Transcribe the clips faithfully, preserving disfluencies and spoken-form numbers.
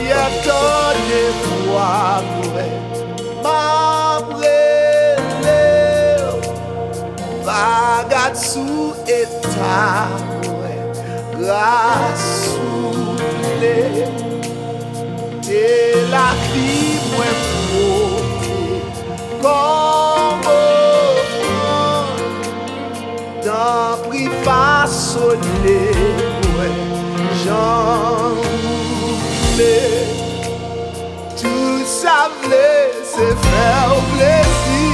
Senyè, tande vwa mwen, m ap rele w. Pa gad sou eta mwen, gras souple. Te lavi mwen pote kòm ofrann. Tanpri fasone mwen jan ou vle. Tou sa m vle se fè w plezi.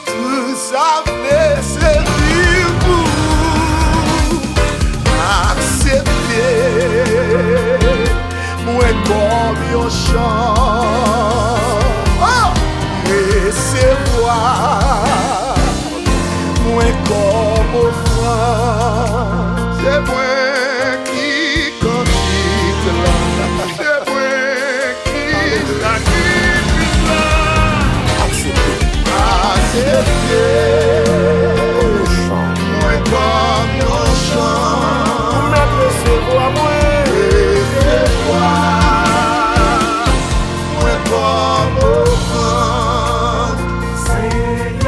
Tou sa m vle se viv pou ou. Aksepte mwen kòm yon chan. Oh! Resevwa mwen kòm ofrann. Se mwen ki kantik la. Se mwen ki sakrifis la. Aksepte. Aksepte. Kòm yon chan. Mwen kòm yon chan. Ou mèt resevwa mwen. Resevwa mwen kòm ofrann. Senyè.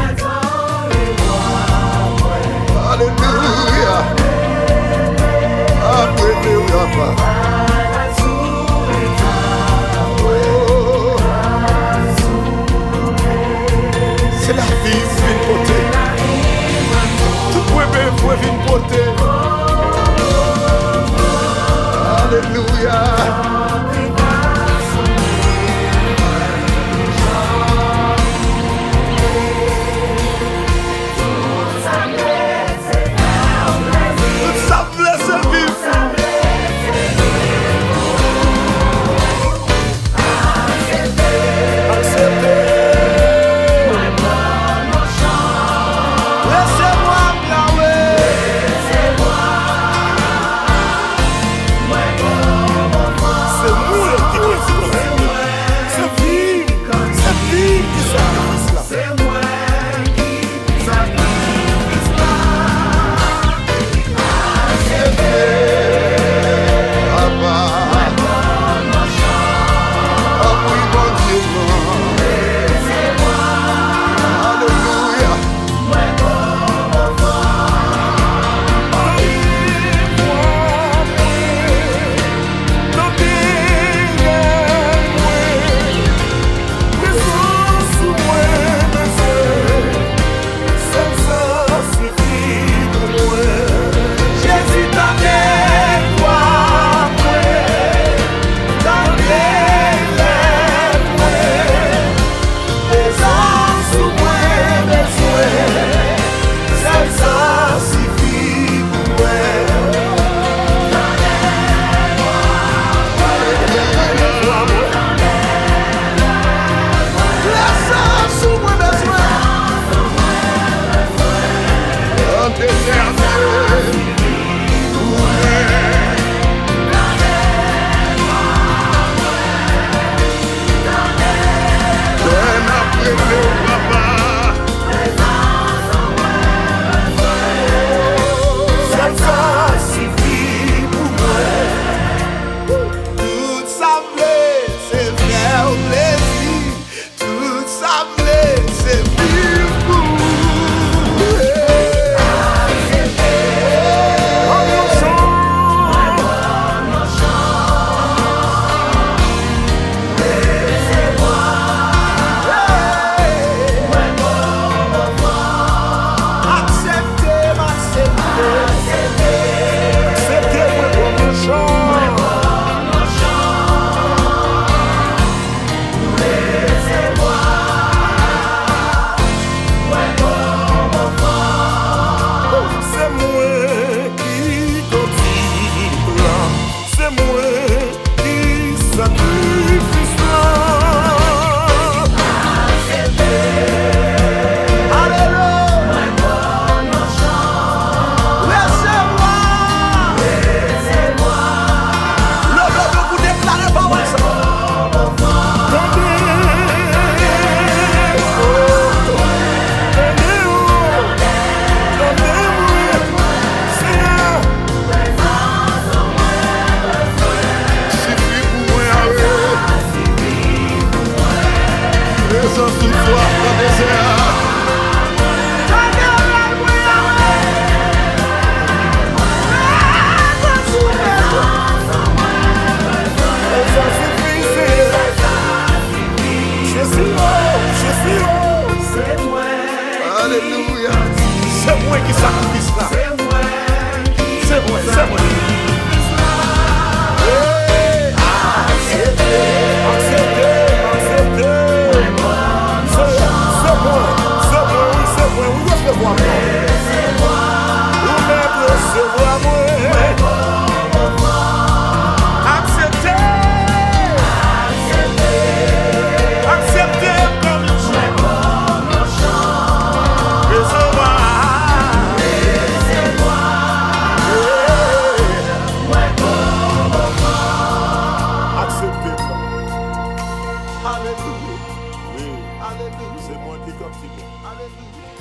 Se mwen ki kòk ti bon. Ale vini.